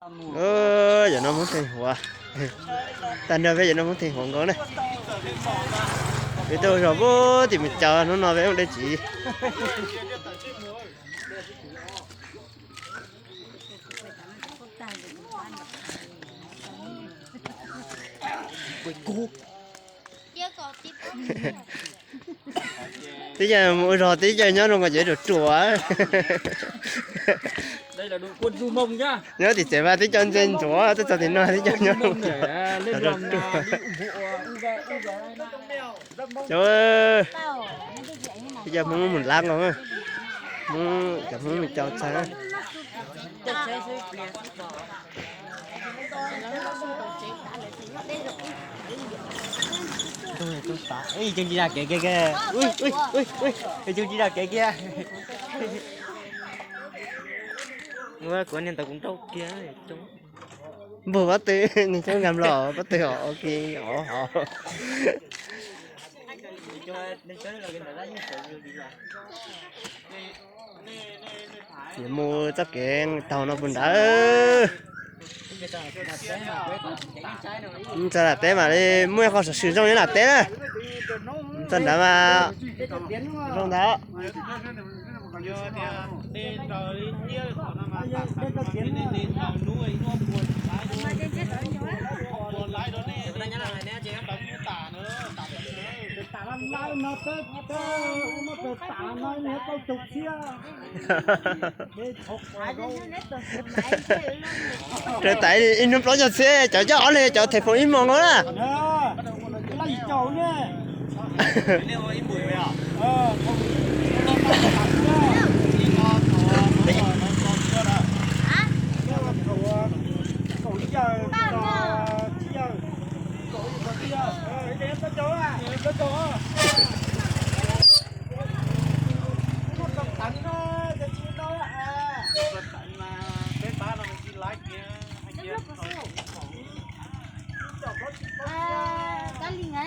Yam no Hmoob Theej Huav, tag nrho peb yam no Hmoob Theej Huav nkaus na. Peb tuaj zog pub tim Mes Cau, hnub no peb mus dej tsis. Tib co mus ua zog, tib co nyob rau nkaus ces ruam ruam. Nyob tim tsev mas tib co ntse ntsuav, tib co tim no tib co nyob ruam ruam. Cov, tib co Hmoob mus lab nkaus, Hmoob, cov Hmoob Mes Cau txhais. Ib tsoom tsis zam kev kiag, ib tsoom tsis zam kev kiag. Kuv niag ntawd kuv nrauj kiag. Npug pob tw, niag coob nkag nplo pob tw os, ua ke os. Yuav mus txoj kev taug no puag nrad. Txog nram teb mam li muaj qhov sam sim zoo nyob nram teb na. Txog nrad mas zoo ntag. Raws tas ib hnub plaub caug txhiab, cov coj ob leeg cov them foom ib hmos no na. Kab li na.